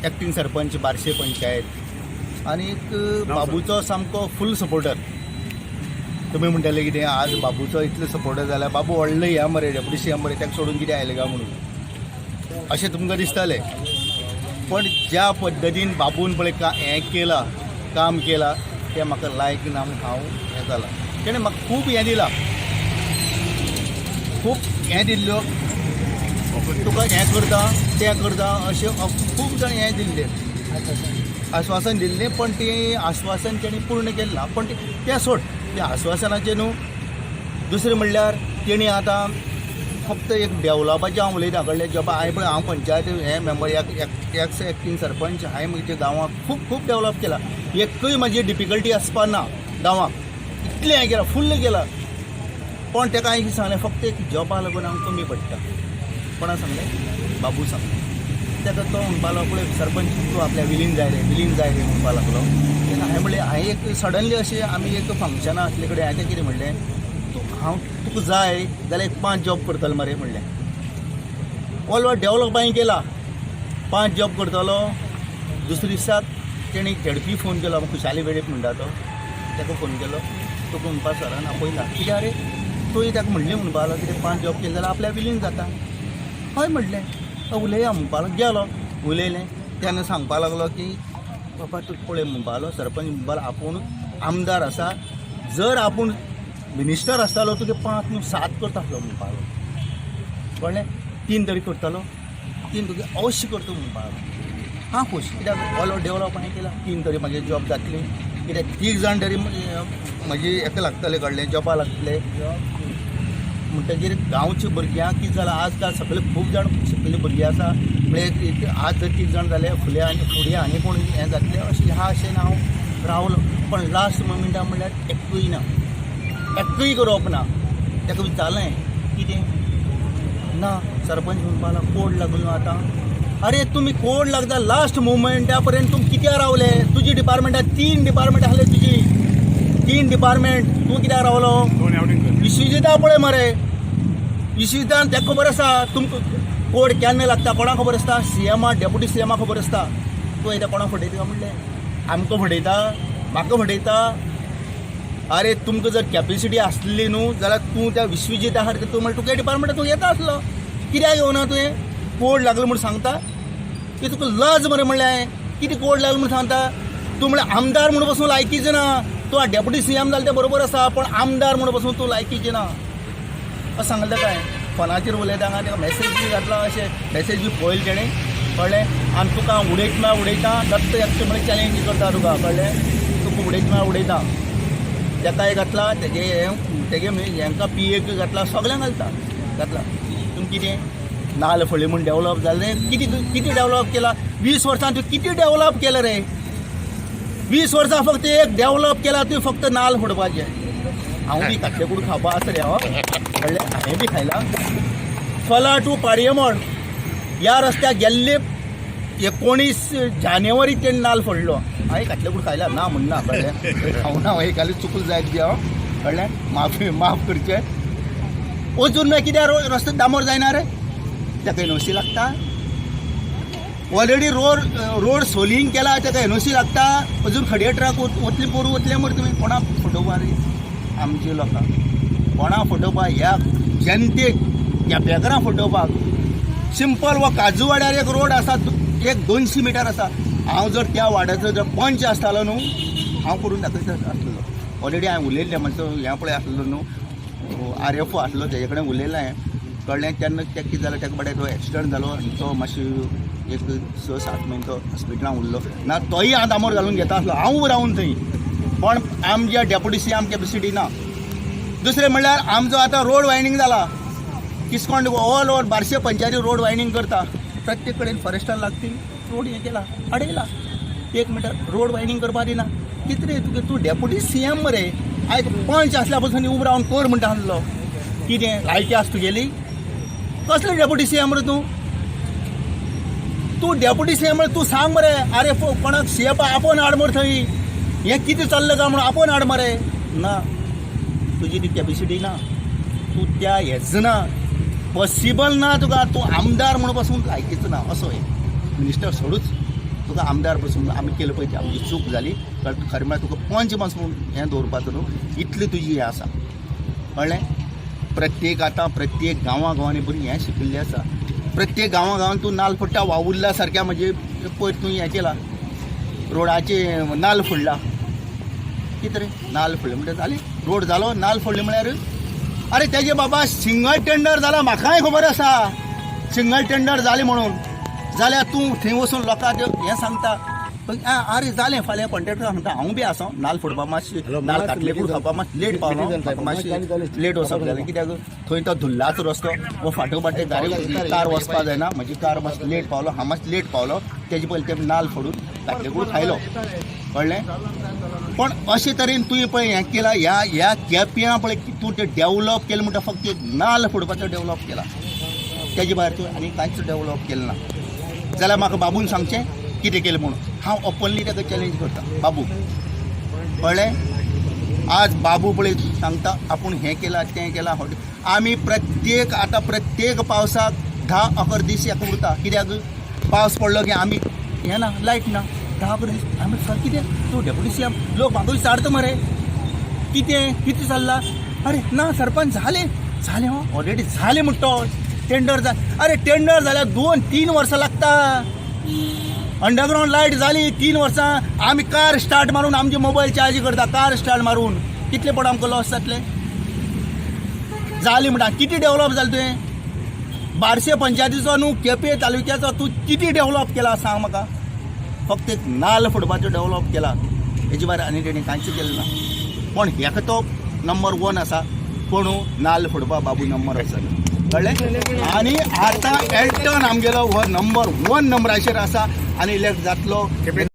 Acting sarpanch बार्शे panchayat आनीक बाबूचो सामको फूल supporter. तुमी म्हणटाले कितें आज बाबूचो इतलो सपोर्टर जाल्यार बाबू व्हडलो ह्या मरे, डेप्युटी सी एम मरे, ताका सोडून कितें आयलें काय म्हणून अशें तुमकां दिसतालें. पण ज्या पद्दतीन बाबून पळय का हें केलां, काम केलां, तें म्हाका लायक ना म्हूण हांव हें जालां. तेणें म्हाका खूब हें दिलां, खूब हें दिल्ल्यो, तुका हें करता तें करता अशें खूब जाण हें दिल्लें, आश्वासन दिल्लें. पण तें आश्वासन तेणी पूर्ण केलें ना. पण तें सोड, त्या आश्वासनाचें न्हू. दुसरें म्हणल्यार तेणी आतां फक्त एक डेवलपाचें हांव उलयतां, कळ्ळें? जॉबा हांवें पळय, हांव पंचायत हें मेंबर, एक्स एक्टींग सरपंच. हांवें म्हज्या गांवाक खूब खूब डेवलप केला. एकूय म्हाजी डिफिकल्टी आसपा ना गांवाक, इतलें हें केलां, फुल्ल केलां. पण ताका हांवें कितें सांगलें, फक्त एक जॉबा लागून हांव कमी पडटा. कोणा सांगलें? बाबू सांगलें ताका. तो म्हणपा लागलो, पळय सरपंच, तूं आपल्या विलीन जाय रे, विलीन जाय रे म्हणपा लागलो. तेन्ना हांवें म्हणलें, हांवें एक सडनली अशें आमी एक फंक्शनां आसले कडेन हांवें कितें म्हणलें, तूं हांव तुका जाय जाल्यार एक 5 जॉब करतलो मरे म्हणलें. ऑल ओवर डेवलप हांवें केला, 5 जॉब करतलो. दुसरे दिसाक तेणी झेडपी फोन केलो, खुशाली वेळीप म्हणटा तो, ताका फोन केलो. तुका म्हणपा सरान आपयला. कित्याक रे तुवें ताका म्हणलें म्हणपा लागलो कितें 5 जॉब केले जाल्यार आपल्या विलीन जाता. हय म्हणलें, उलया म्हणपा लागलो. गेलो, उलयलें. तेन्ना सांगपा लागलो की बाबा तूं पळय म्हणपा लागलो, सरपंच म्हणपा लागलो, आपूण आमदार आसा, जर आपूण मिनिस्टर आसतालो तुगे 5 न्हू 7 करता आसलो म्हणपा लागलो. कळ्ळें? 3 तरी करतालो, 3 तुगे अवश्य करता म्हणपा लागलो. हांव खूश, कित्याक ऑल डेवलप हांवें केला. 3 तरी म्हागे जॉब जातली, कित्याक 3 जाण तरी म्हजी हेका लागतले, कळ्ळें? जॉबा लागतले. म्हणटगीर गांवच्या भुरग्यांक कितें जालां, आज काल सगळे खूब जाण शिकलेले भुरगे आसा. म्हळ्यार आज जर 3 जाण जाले, फुडें आनी फुडें आनी कोण हें जातलें अशें ह्या आशेन हांव रावलो. पण लास्ट मुमेंटा म्हणल्यार एकूय ना, एकूय करप ना. ताका विचारलें कितें ना, सरपंच म्हणपा लागलो कोड लागलो न्हू आतां. अरे तुमी कोड लागता लास्ट मुमेंटा पर्यंत तुमी कित्याक रावले? तुजी डिपार्टमेंटात 3 डिपार्टमेंट आसले, तुजी 3 डिपार्टमेंट, तूं कित्याक रावलो? विश्वजिता पळय मरे, विश्वजितान ताका खबर आसा तुमकां कोड केन्ना लागता. कोणाक खबर आसता? सीएमा, डेप्युटी सीएमा खबर आसता. तूं येता कोणाक फटयता काय म्हणलें? आमकां फटयता, म्हाका फटयता. अरे तुमकां जर कॅपेसिटी आसली न्हू जाल्यार तूं त्या विश्वजिता सारकें तूं म्हणल्यार तुगे डिपार्टमेंट तूं येता आसलो. कित्याक येवना तुवें? कोड लागलो म्हूण सांगता की तुका लज मरे म्हणलें हांवें. कितें कोड लागलो म्हूण सांगता तूं? म्हणल्यार आमदार म्हूण पसून लायकीचें ना तूं. डेप्युटी सीएम जालें तें बरोबर आसा, पण आमदार म्हूण पसून तूं लायकीचें ना अशें सांगलें ताका हांवें. फोनाचेर उलयता हांगा, ताका मॅसेज बी घातला, अशें मॅसेज बी पळयलें तेणें, कळ्ळें? आनी तुका हांव उडयत म्हळ्यार उडयता, दत्त एकटो म्हळ्यार चॅलेंज करता तुका, कळ्ळें? तुका उडयत म्हळ्यार उडयता. ताकाय घातला, तेगे तेगे हेंकां पी एक घातला, सगळ्यांक घालता घातला. तुमी कितें नाल्ल फळी म्हूण डेवलप जालें? कितें कितें डेवलप केलां 20 वर्सां तुवें? कितें डेवलप केलें रे 20 वर्सां? फक्त एक डेवलप केला तुवें, फक्त नाल्ल फोडपाचें. हांव बी कातले कूड खावपा आसा रे हो, कळ्ळें? हांवें बी खायला. फला टू पाडयेमोड ह्या रस्त्याक गेल्ले 19 जानेवारी तेणी नाल्ल फोडलो. हांवें कातले कूड खायला, ना म्हणना, कळ्ळें? खावना हांव, खाली चुकून जायत बी हांव, कळ्ळें? माफी माफ करचें. अजून मागीर कित्याक रस्तो डांबर जायना रे? ताका एनओसी लागता. ऑलरेडी रोड सोलिंग केला, ताका एनओसी लागता. अजून खडये ट्रक वतली, पोरू वतले मरे. तुमी कोणाक फटोवपा रे? आमच्या लोकांक कोणा फटोवपा? ह्या जनतेक, ह्या बेगरां फटोवपाक? सिंपल वा काजूवाड्यार एक रोड आसा, एक 200 मिटर आसा. हांव जर त्या वाड्याचो जर पंच आसतालो न्हू, हांव करून दाखयता आसलेलो. ऑलरेडी हांवें उलयल्लें, मातसो हें पळय आसलो न्हू, आर एफ ओ आसलो, तेजे कडेन उलयलें हांवें, कळ्ळें? तेन्ना तेका कितें जालें, तेका बरें तो एक्सिडंट जालो आनी तो मातशें एक 6-7 म्हयने तो हॉस्पिटलान उरलो ना. तोय हांव दामोर घालून घेता आसलो हांव रावन थंय. पण आमच्या डेप्युटी सी एम कॅपेसिटी ना. दुसरें म्हणल्यार आमचो आतां रोड वायंडींग जाला. किसकोंड ऑल ओवर बारशे पंचायती रोड वायंडींग करता. प्रत्येक कडेन फॉरेस्टान लागती रोड हें केला, अडयला. 1 मिटर रोड वायंडींग करपा दिना. कितें रे तुगे? तूं डेप्युटी सी एम मरे. आयक, पंच आसल्या पसून उबो रावन कर म्हणटा आसलो. कितें लायकी आसा तुगेली? कसले डेप्युटी सी एम रे तूं? तूं डेप्युटी सी एम, तूं सांग मरे. आरे कोणाक सी एम आपोवन हाड मरे थंय, हें कितें चल्लां काय म्हणून आपोवन हाड मरे. ना, तुजी ती कॅपेसिटी ना, तूं त्या हेच ना, पॉसिबल ना तुका. तूं आमदार म्हणून पसून लायकीचो ना. असो हे मिनिस्टर सोडूच. तुका आमदार पसून आमी केलं पळय ती आमची चूक जाली. कारण खरें म्हळ्यार तुका पंच पासून हें दवरपाचो न्हू, इतली तुजी हें आसा. कळ्ळें? प्रत्येक आतां प्रत्येक गांवां गांवांनी बरी हें शिकिल्लें आसा. प्रत्येक गांवां गांवांत तूं नाल फोडटा वावुरल्या सारक्या. म्हणजे पयर तूं हें केला, रोडाचे नाल फोडला. कितें रे, नाल फोडले म्हणटा जालें, रोड जालो? नाल फोडले म्हळ्यार? अरे तेजे बाबा सिंगल टेंडर जाला, म्हाकाय खबर आसा सिंगल टेंडर जालें म्हणून. जाल्यार तूं थंय वचून लोकांक हें सांगता, आरे जालें, फाल्यां कॉन्ट्रेक्टर सांगता हांव बी आसा. नाल फोडपा मातशी, नाल काटले कूड खावपा मातशें लेट पावलो, म्हाका मातशें लेट वचप जालें, कित्याक थंय तो धुल्लाचो रस्तो वो फाटोफाट गाडी कार वचपा जायना. म्हजी कार मातशी लेट पावलो, हांव मातशें लेट पावलो. तेजे पयलीं ते नाल फोडून काटले कूड खायलो. कळ्ळें? पण अशे तरेन तुवें पळय हें केलां. ह्या ह्या केप्यां पळय तूं तें डेवलप केलें म्हणटा, फक्त एक नाल्ल फोडपाचो डेवलप केला. तेजे भायर तूं आनी कांयच डेवलप केलें ना. जाल्यार म्हाका बाबून सांगचें कितें केलें म्हणून. हांव ओपनली ताका चॅलेंज करता बाबू. कळ्ळें? आज बाबू पळय सांगता आपूण हें केलां, तें केलां. हॉट आमी प्रत्येक आतां प्रत्येक पावसाक 10-11 दीस हेका उरता, कित्याक पावस पडलो की आमी हें ना, लायट ना 10-11 दीस. आमी सर कितें तूं डेप्युटी सीएम, लोक म्हाका विचारता मरे, कितें कितें चल्लां? अरे ना सरपंच, जालें जालें हो, ऑलरेडी जालें म्हणटा तो. टेंडर जा. अरे टेंडर जाल्यार 2-3 वर्सां लागता. अंडरग्रावंड लायट जाली 3 वर्सां. आमी कार स्टार्ट मारून आमचे मोबायल चार्ज करता. कार स्टार्ट मारून कितले पड आमकां लॉस जातले? जाली म्हणटा, कितें डेवलप जालें तुवें बारशे पंचायतीचो न्हू, केपें तालुक्याचो तूं कितें डेवलप केला सांग म्हाका. फक्त एक नाल्ल फोडपाचो डेवलप केला, हेजे भायर आनी तेणी कांयच केलें ना. पण हेका तो नंबर वन आसा. कोणू? नाल्ल फोडपा बाबू नंबर आसा. कळ्ळें? आनी आतां एल्टन आमगेलो हो नंबर वन नंबराचेर आसा आनी इलेक्ट जातलो.